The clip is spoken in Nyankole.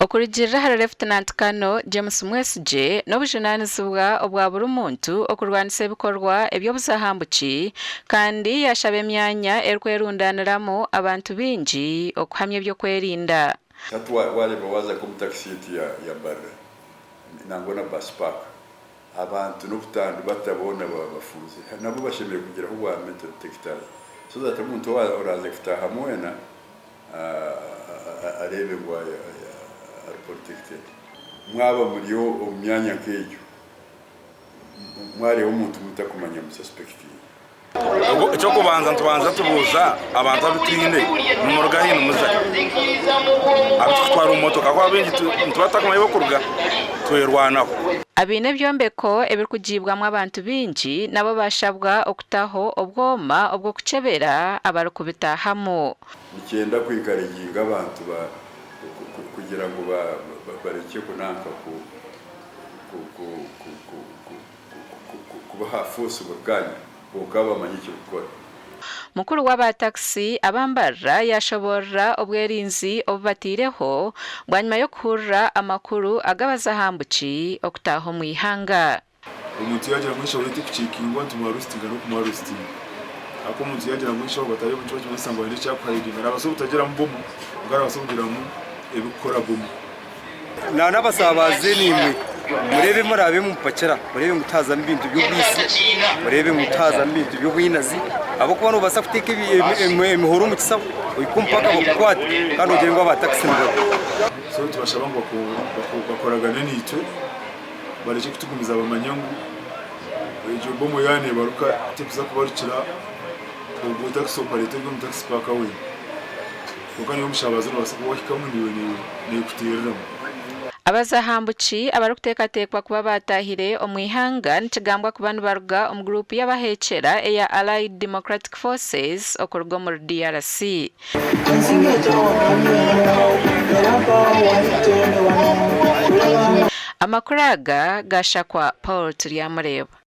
Okurugiirira ahari Lefutinanti Kano James Mwesigye, n'obujunaanizibwa obwa buri muntu okurwanisa ebikorwa eby'obuzahambuki kandi yaashaba emyanya erikwerundaaniramu abantu baingi okuhamya eby'okwerinda. Hati wareeba waaza nk'omu takisi yaitu ya Mbarara nangwa na bus park, abantu n'obutandu bata boona baba bafunzire. Nabo bashemereire kugiraho obwa metal detectors so that omuntu oraaze kutaahamu weena areebe ngu ari protected. Mwaba muri omu myanya nk'egyo, mwareeba omuntu mutakumanya mususpectinge. Eky'okubanza nitubanza tubuuza abantu abu twine nimuruga hi nimuza hi? Abu turikutwara omu motoka ahakuba abaingi nituba tutakumanya ahu barikuruga twerwanaho. Abaine ebyombeko ebirikugiibwamu abantu baingi nabo baashabwa okutaho obwoma obw'okukyebera abarikubitaahamu. Nikyenda ku encouraginga abantu ba kugira ngu barekye kunanka ku ku ku ku kuba aha force buri kanya kwonka bamanye eky'okukora. Mukuru w'aba takisi aba Mbarara yashoboorora obwerinzi obu bataireho bwanyima y'okuhurira amakuru ag'abazahambuki okutaaha omu ihanga. Omuntu yaagira ngu enshaho ye terikukiikingwa nitumuarositinga n'okumuarositinga. Ahakuba omuntu yaagira ngu enshaho bataahi omu nikiba nikimanyisa ngu aine eki arikuhayidinga. Naabaasa obutagiramu bomu kwonka naabaasa kugiramu ebirikukora bomu. N'abasaabaze naimwe mureebe muraabe mupakira mureebe ngu tihazamu bintu by'obwitsi, mureebe ngu tihazamu bintu by'obwinazi ahabw'okuba noobaasa kuteeka emihoro omu kishaho ohike omu paaka bakukwate kandi ogire ngu aba takisi nibabi. So nitubashaba ngu bakoragane naitwe barekye kutugumiza bamanye ngu egyo bomu yaaba nebaruka tekuza kubarukira ogwo takisi oparator ori omu takisi paaka weena. Kwonka naiwe omushabazi nobaasa kuba wahikamu naiwe nekuteereramu. Abazahambuki abarikuteekateekwa kuba baataahire omu ihanga nikigambwa kuba nibaruga omu guruupu y'abaheekyera eya Allied Democratic Forces okuruga omuri DRC. Amakuru aga gashakwa Paul Turyamureeba.